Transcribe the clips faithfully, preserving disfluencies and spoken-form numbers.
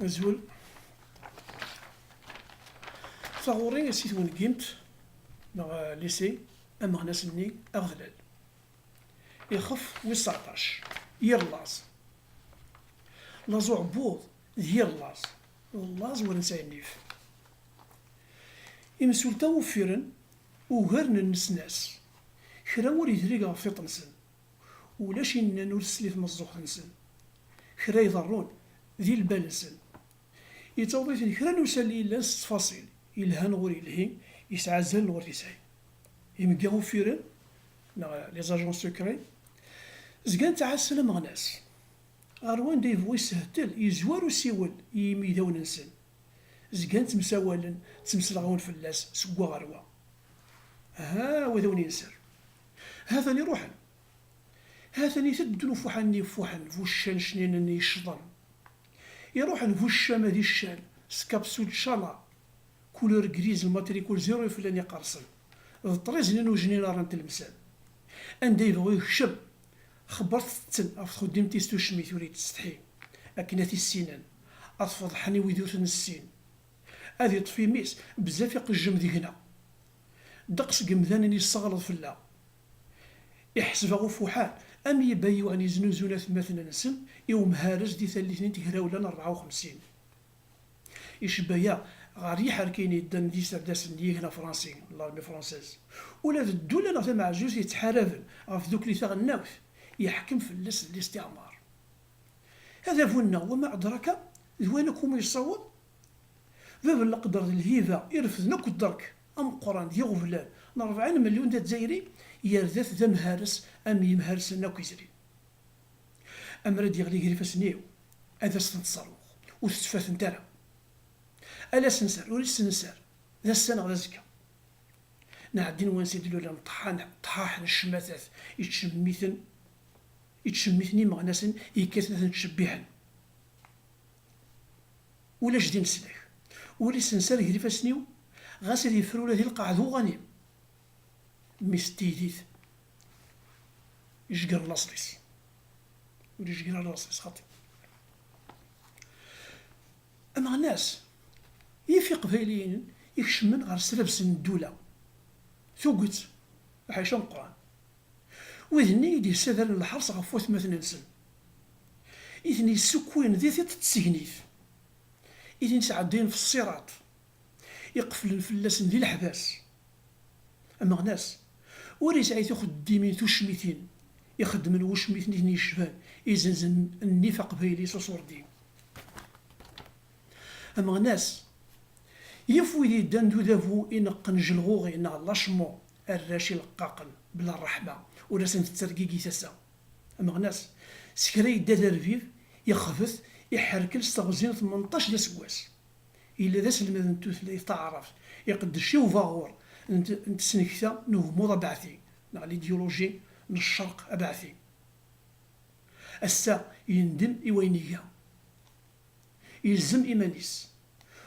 Azul. Taɣuri si twengimt neɣ lycée ameɣnas-nni aɣedlal. Ixef wis tseɛṭac. Yir laẓ. Laẓ uɛebbuḍ d yir laẓ. D laẓ ur nesɛi nnif. Imsulta uffiren ugar n nnesnas. Kra ur yedrig ɣef tiṭ-nsen. Ulac innan ur tesli tmeẓẓuɣt-nsen. Kra iḍerrun di lbal-nsen. Yettaweḍ-iten kra n usalli yellan s ttfaṣil, yelha neɣ ur yelhi, yesɛa azal neɣ ur t-yesɛi. Imegga uffiren, neɣ les agents secrets, zgan ttɛassan ameɣnas. Ɣer wanda yebɣu yeshtel, yezwar usiwel i yimidawen-nsen. Zgan ttemsawalen, ttmeslaɣawen fell-as seg wa ɣer wa. Ha, wa d awen-yenser. Ha-t-an iruḥen. Ha-t-an iteddun ufuḥan-nni ifuḥen, bu ccan cninen yecḍen. Iruḥen bu ccama di ccan, s kapsul cala, couleur grise, lmatrikul zéro i flan iqersen, d ṭṭriz-nni n ujninar n tlemsal. Anda yebɣu yekcem, xebbret-ten ɣef txeddimt-is tucmit ur yettsetḥi, akken ad t-issinen, ad t-feḍḥen i wid ur t-nessin. Ad iṭṭef imi-s bezzaf iqejjem deg-neɣ. Ddeqs n yemdanen yesseɣleḍ fell-aɣ. Iḥseb-aɣ ufuḥan am yibayyuɛen yeznuzun atmaten-nsen i umhares di tallit-nni n tegrawla n rebɛa u xemsin. Icebba-yaɣ ɣer yiḥerkiyen yeddan d iserdasen n yigen afransi, l'armée française. Ula d ddula neɣ tameɛzuzt yettḥaraben ɣef tdukli taɣelnawt, yeḥkem fell-as listiɛmar. Adabu-nneɣ, wama adraka, d wayen akk umi yessaweḍ. Bab n leqder d lhiba irefden akk dderk ameqqran d iɣeblan n rebɛin melyun d azzayri, yerda-t d amhares am yimharsen akk yezrin. Amer ad d-yeɣli gar ifassen-iw, ad as-tent-sserwuɣ, ur tettfatent ara. Ala asenser, ur isenser, d ass-a neɣ d azekka. Nɛeddi n wansi d-lulen ṭṭḥan, ṭṭḥaḥen ccmatat, ittcemmiten, ittcemmiten imeɣnasen yekkaten ad ten-ttcebbiḥen. Ulac din leslak. Ur isenser gar ifassen-iw, ɣas ad yeffer ula di lqaɛa d uɣanim. Mmi-s n teydit, ijger laṣel-is. Ur ijger ara laṣel-is, xaṭi. Ameɣnas, yif iqbayliyen ikecmen ɣer srabsen n ddula. Tuget, lḥaca meqqran. Wid-nni i d-yessadren lḥers ɣef watmaten-nsen, i ten-yessukkuyen di tiṭ n tsegnit, i ten-yesɛeddayen f ssirat, iqeflen fell-asen di leḥbas. Ameɣnas ur yesɛi tixeddimin tucmitin ixeddmen wucmiten i ten-yecban, izenzen nnif aqbayli s uṣurdi. Ameɣnas, yif wid yeddan d udabu ineqqen jelɣuɣi neɣ lacmu, arrac ileqqaqen, bla ṛṛeḥma, ur asen-tettergigi tasa. Ameɣnas, s kra yedda d arbib, ixbet, iḥerkel s teɣzi n tmenṭac d aseggas. Yella d aselmad n tutlayt taɛrabt, iqeddec i ubaɣur n t-, n tesnekta n ugmuḍ abeɛti, neɣ l'idéologie n ccerq abeɛti. Ass-a, yendem i wayen iga. Yelzem iman-is.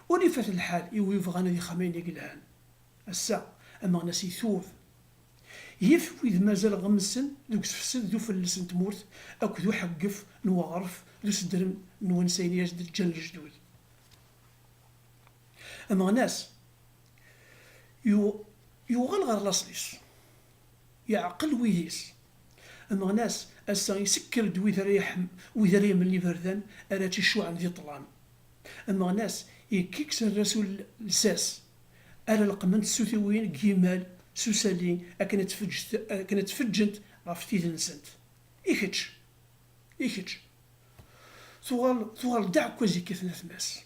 Ur ifat lḥal i wi yebɣan ad ixdem ayen i yelhan. Ass-a, Ameɣnas itub. Yif wid mazal ɣemsen deg usefsed d ufelles n tmurt akked uḥeggef n weɣref d usedrem n wansayen i as-d-ǧǧan lejdud. Ameɣnas yu-, yuɣal ɣer laṣel-is, yeɛqel wid-is. Ameɣnas ass-a isekker-d wid ara yeḥm-, wid ara yemlen iberdan ara tt-icuɛen di ṭṭlam. Ameɣnas yekkik s rrasu l-, lsas ara leqment tsutiwin n yimal s usali akken ad tfeǧǧet-, akken ad tfeǧǧent ɣef tid-nsent. I kečč? I kečč? Tuɣal, tuɣal d aɛekkaz yekkaten atma-s.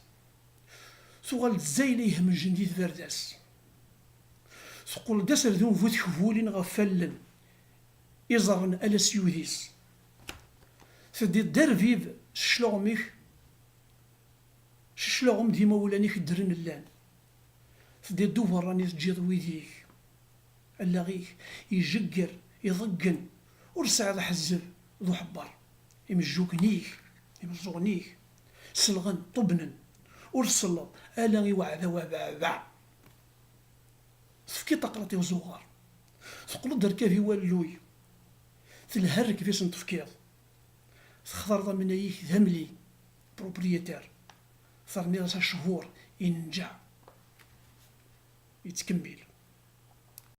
Tuɣal d zzayla ihemjen di tbarda-s. Teqqel d aserdun bu tekbulin ɣef wallen iẓerren ala s yudi-s. Teddiḍ d arbib s cclaɣem-ik, s cclaɣem d imawlan-ik ddren llan. Teddiḍ d uberrani teǧǧiḍ wid-ik. Allaɣ-ik ijegger, iḍeggen, ur tesɛiḍ aḥezzeb d uḥebber. Imejjuken-ik, imeẓẓuɣen-ik, selɣen, ṭubnen, ur tselleḍ ala i weɛdaw abeɛbaɛ. Tefkiḍ taqlaṭ i uzuɣer, teqqleḍ d rrkab i walluy, telha rrekb i sen-tefkiḍ, textareḍ amnay-ik d amli, propriétaire, Terniḍ-as achuṛ, inǧeɛ. Yettkemmil.